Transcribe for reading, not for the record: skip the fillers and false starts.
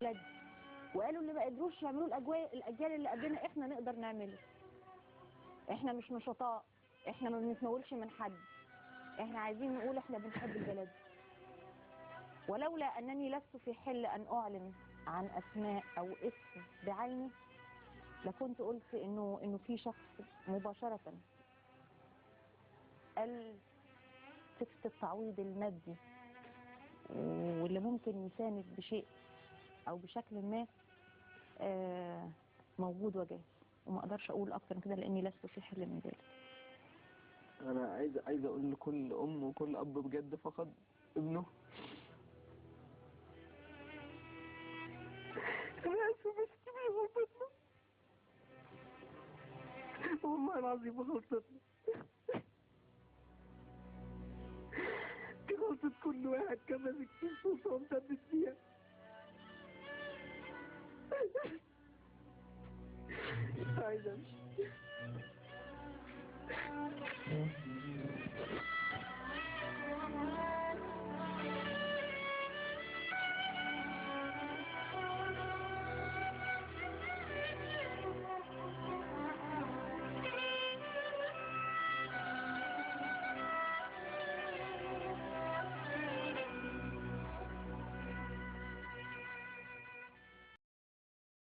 البلد، وقالوا اللي ما قدروش يعملوه الاجيال اللي قبلنا احنا نقدر نعمله. احنا مش نشطاء، احنا ما بنتمولش من حد، احنا عايزين نقول احنا بنحب البلد. ولولا انني لست في حل ان اعلن عن اسماء او اسم بعيني لكنت قلت انه في شخص مباشرة قال فكرة التعويض المادي واللي ممكن يساند بشيء او بشكل ما موجود وجاهز، وما اقدرش اقول اكتر من كده لاني لست في حل من ذلك. انا عايز اقول لكل ام وكل اب بجد فقد ابنه، انا اسف بس دي مش غلطتنا، والله العظيم غلطتنا، دي غلطة كل واحد كان ماسك فيه السلطة ومثبت فيها. عايز امشي.